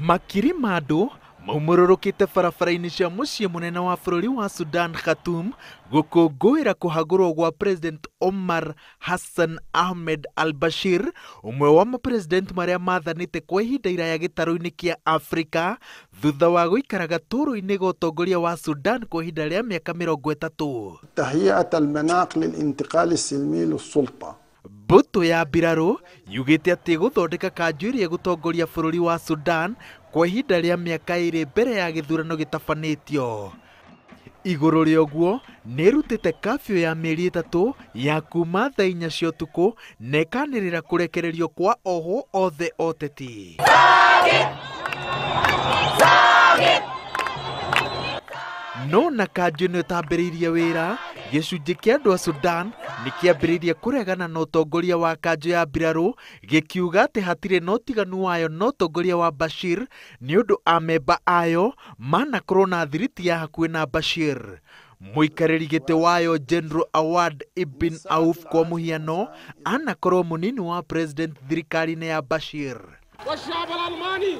Makiri ma andũ maumũrũrũkĩte barabara-inĩ cia mũciĩ mũnene wa bũrũri wa Sudan Khartoum gũkũngũĩra kũhagũrwo gwa President Omar Hassan Ahmed al-Bashir, ũmwe wa mapresident marĩa mathanĩte kwa ihinda iraya gĩtarũ-inĩ kĩa Afrika thutha wa gũikara gatũrũ-inĩ ga ũtongoria wa Sudan kwa ihinda rĩa mĩaka 30. تهيئة المناخ للانتقال السلمي للسلطة. Mbũtũ ya mbirarũ yugĩte atĩ gũthondeka kanjũ ĩrĩa ĩgũtongoria bũrũri wa Sudan kwa ihinda rĩa mĩaka 2 mbere ya gĩthurano gĩtabanĩtio. Igũrũ rĩa ũguo nĩ ĩrutĩte kafyu ya mĩeri 3 ya kuma thaa 4 cia ũtukũ na ĩkanĩrĩra kũrekererio kwa ohwo othe oteti. No na kanjũ ĩno ĩtambĩrĩirie wĩra, gĩcunjĩ kĩa andũ a Sudan nĩ kĩambĩrĩirie kũregana na ũtongoria wa kanjũ ya mbirarũ gĩkiuga atĩ hatirĩ na ũtiganu wayo na ũtongoria wa Bashir nĩ ũndũ amemba ayo manakorwo na thiriti ya hakuhĩ na Bashir. Mũikarĩri gĩtĩ wayo General Awad Ibn Auf kwa mũhiano anakorwo mũnini wa president thirikari-inĩ ya Bashir. والشعب الألماني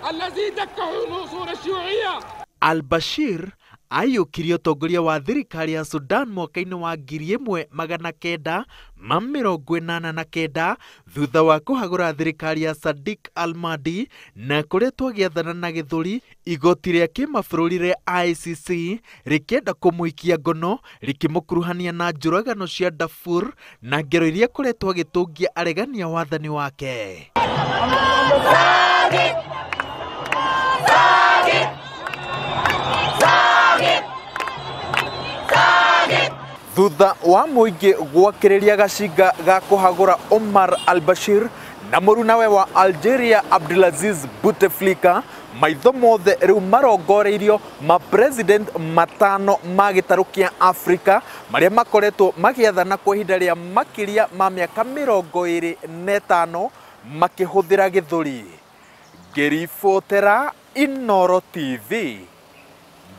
الذي دكه الأصول الشيوعية. Al-Bashir aiyũkirie ũtongoria wa thirikari ya Sudan mwaka-inĩ wa 1989 thutha wa kũhagũra thirikari ya Sadiq al-Mahdi na koretwo agĩathana na gĩthũri igoti rĩa kĩmabũrũri rĩa ICC rĩkĩenda kũmũikia ngono rĩkĩmũkuruhania na njũragano cia Darfur na ngero iria akoretwo agĩtũngia aregani a wathani wake. Thutha wa mũingĩ gwakĩrĩria gacinga ga kũhagũra Omar al-Bashir na mũrunawe wa Algeria Abdelaziz Bouteflika, maitho mothe rĩu marongoreirio ma-president 5 ma gĩtarũ kĩa Afrika marĩa makoretwo magĩathana kwa ihinda rĩa makĩria ma mĩaka 25 makĩhũthĩra gĩthũri. Ngĩribotera Inooro TV,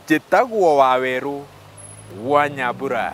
njĩtagwo Wawerũ wa Nyambura.